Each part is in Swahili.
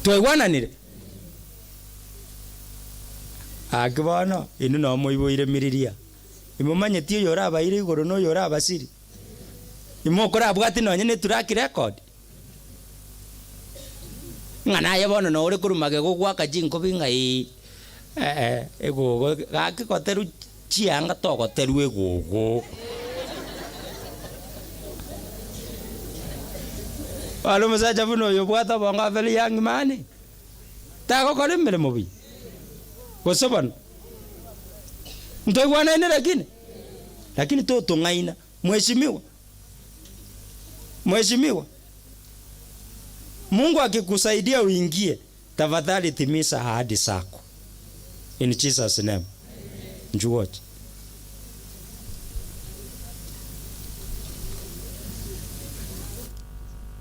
Twaigwananire? Gaki bono, inwe nao moiboire miriria, imomanyeti oyo orabaire igoro na oyo orabasiri? Imokorabwati nonye ne track record? Ng'a naye bono noo ore korwa magega ogoaka chinkobi ng'a ee, eh, egogo gaki goterwa chianga togoterwa egogo. Bono omosacha buna oyo obwate obongo a very young man, tagokora emeremo buya, gose bono? Ntoigwanaine lakini? Lakini totong'aina, mheshimiwa. Mheshimiwa, Mungu akikusaidia uingie, tafadhali timiza ahadi zako. In Jesus name. Njuoche.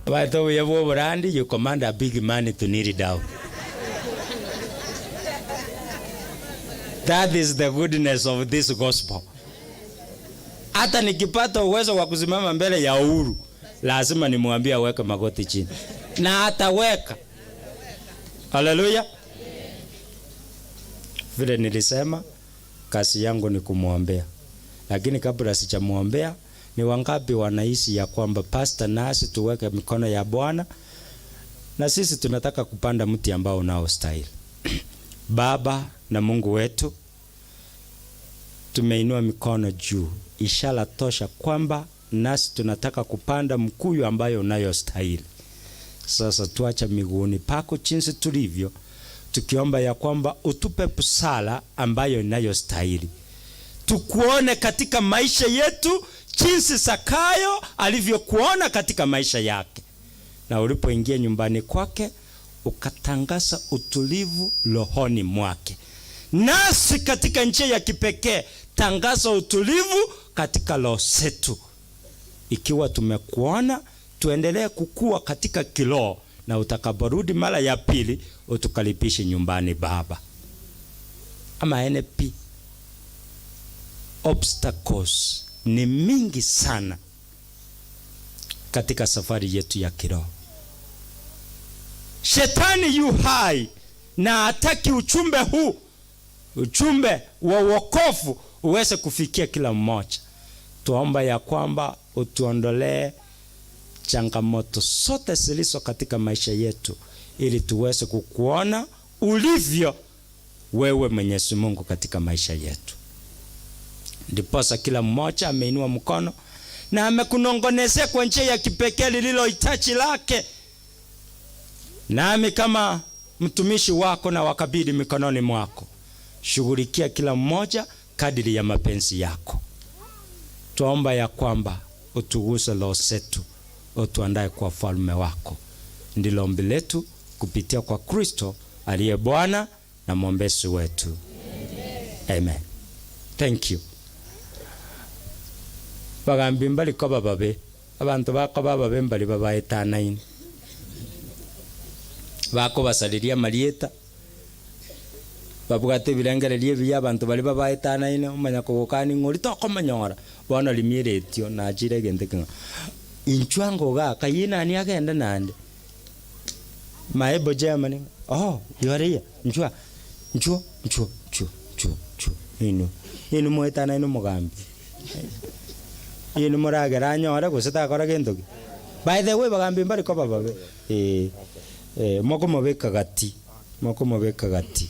Abaete obuya bwa oborandi, you command a big man to kneel down. That is the goodness of this gospel. Hata nikipata uwezo wa kusimama mbele ya Uhuru, lazima nimwambie aweke magoti chini. Na ataweka. Haleluya. Vile nilisema kazi yangu ni kumwombea. Lakini kabla sijamwombea, ni wangapi wanahisi ya kwamba pastor nasi tuweke mikono ya Bwana na sisi tunataka kupanda mti ambao unaostahili. Baba na Mungu wetu, tumeinua mikono juu, ishara tosha kwamba nasi tunataka kupanda mkuyu ambayo unayostahili. Sasa tuacha miguuni pako jinsi tulivyo, tukiomba ya kwamba utupe busara ambayo inayostahili, tukuone katika maisha yetu jinsi Zakayo alivyokuona katika maisha yake, na ulipoingia nyumbani kwake ukatangaza utulivu rohoni mwake. Nasi katika njia ya kipekee tangaza utulivu katika roho zetu. Ikiwa tumekuona, tuendelee kukua katika kiroho, na utakaporudi mara ya pili utukaribishe nyumbani Baba. Ama NP, obstacles ni mingi sana katika safari yetu ya kiroho. Shetani yu hai na hataki uchumbe huu, uchumbe wa wokovu uweze kufikia kila mmoja. Tuomba ya kwamba utuondolee changamoto zote zilizo katika maisha yetu, ili tuweze kukuona ulivyo wewe Mwenyezi Mungu katika maisha yetu. Ndiposa kila mmoja ameinua mkono na amekunongonezea kwa njia ya kipekee lililo hitaji lake. Nami kama mtumishi wako na wakabidhi mikononi mwako. Shughulikia kila mmoja kadiri ya mapenzi yako. Tuomba ya kwamba utuguse roho zetu, utuandae kwa ufalme wako. Ndilo ombi letu kupitia kwa Kristo aliye Bwana na mwombezi wetu. Amen. Thank you. Bagambi mbari koba babe, abanto bakoba ababe mbari babaetanaine. Bakobasariria amarieta, babwate ebirengererio ebiya abanto baria babaetanaine, omanya kogokania ng'a oria tokomonyora, bono rimia eretio nachire egento ekeng'ao. Inchuo ango igaa, kayie nani agende naende? Maebo Germany, oh you are here, inchuo aa, inchuo, inchuo, inchuo, inchuo, inchuo, inwe, inwe moetanaine omogambi, inwe moragere anyore gose takora gento ki? By the way bagambi mbari koba babe, eh, eh, mokomobeka gati, mokomobeka gati.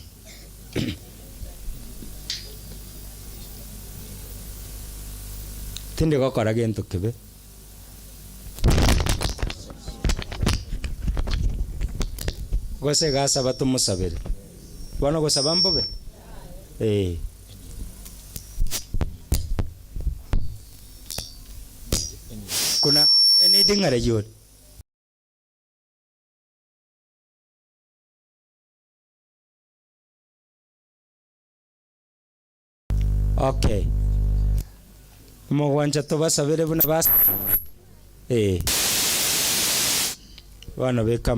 Tindi gokora gento kebe. Gose gasaba tomosabere. Bono gosaba mbobe? Ee. Kuna enidi ng'are yore. Okay. Omogwancha tobasabere buna bas ee. Bono beka.